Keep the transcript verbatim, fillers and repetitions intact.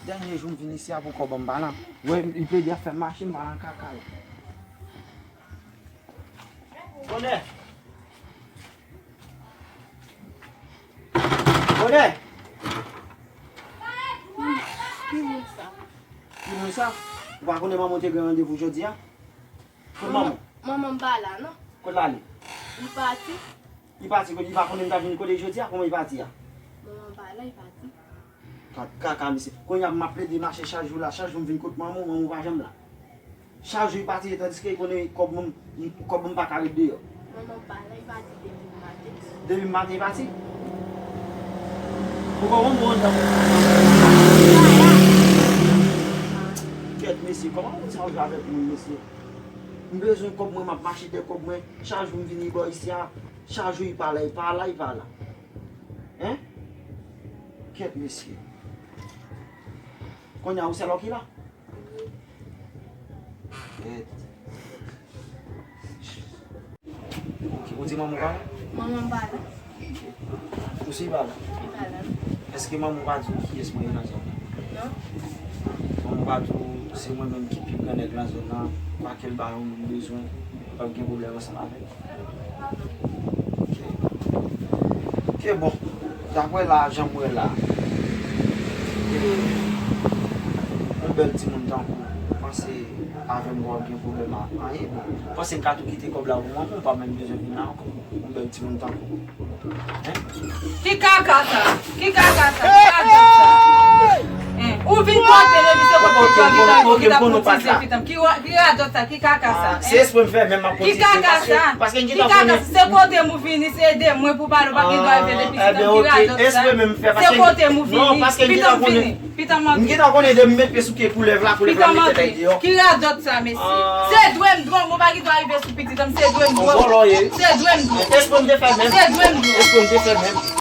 Dènye jou m vin isi a pou kòb an m pa la. Wè, li plede ap fè m mache, m pa nan kaka yo. Bonè! Bonè! Ki moun sa? Ki moun sa? Ou pa konnen manman w te gen randevou jodi a? Kot manman w? Manman m pa la, non. Kot l ale? Li pati. Li pati kote? Li pa konnen m t ap vin kote jodi a? Kòman li pati a? Manman m pa la, li pati. Kat kaka, mesye. Kounye a m ap plede mache chak jou la, chak jou m vin kot manman w, manman w pa janm la. Chak jou li pati, tandiske li konnen kòb mwen, kòb mwen pa ka ret deyò. Manman m pa la, li pati depi maten. Depi maten li pati? Ou konprann mwen anndan. Kèt, mesye, kòman moun sa yo jwe avèk moun, mesye? M bezwen kòb mwen, m ap mache dèyè kòb mwen. Chak jou m vini bò isi a, chak jou li pa la, li pa la, li pa la. Hein? Kèt, mesye. Kounye a, ou sèl ou ki la? Kèt. Ok, ou di manman w pa la? Manman m pa la. Ok. Ou si pa la? Li pa la. Èske manman w pa di w kiyès mwen ye nan zòn nan? Non. Manman w pa di w se mwen menm ki pi gran nèg nan zòn nan, pa ke l ba yon moun bezwen, l p ap gen pwoblèm ansanm avè l? Ok. Ok, bon. Daprè la, jan m wè la, e, yon bèl timoun tankou w, ou panse avè m w ap gen pwoblèm a anyen? Bon, ou panse m ka tou kite kòb la pou manman w, ou pa menm bezwen vin la ankò? Yon bèl timoun tankou w. Hein? Ki kaka sa? Ki kaka sa? Ki radòt sa? Hein? Ou vin kote m epi se kote m ki ta vin kotize pitit m. Ki wa-, ki radòt sa? Ki kaka sa? Ah, se espre m fè, men m ap kotize. Ki kaka sa? Paske, paske m gentan konnen. Ki kaka sa? Se kote m ou vini, se ede mwen pou pale, ou pa gen dwa ede pitit m. Ki radòt sa? Se kote m ou vini. Pitit m vini. Pitit m antre. M gentan konnen de m met pye sou pye koulèv la, koulèv la mete tèt deyò. Ki radòt sa, mesye? Se dwe m dwe, ou pa gen dwa rive sou pitit m, se dwe m dwe. Ou vòlò ye. Se dwe m dwe. Espre m te fè menm. Se dwe m dwe. Espre m te fè menm.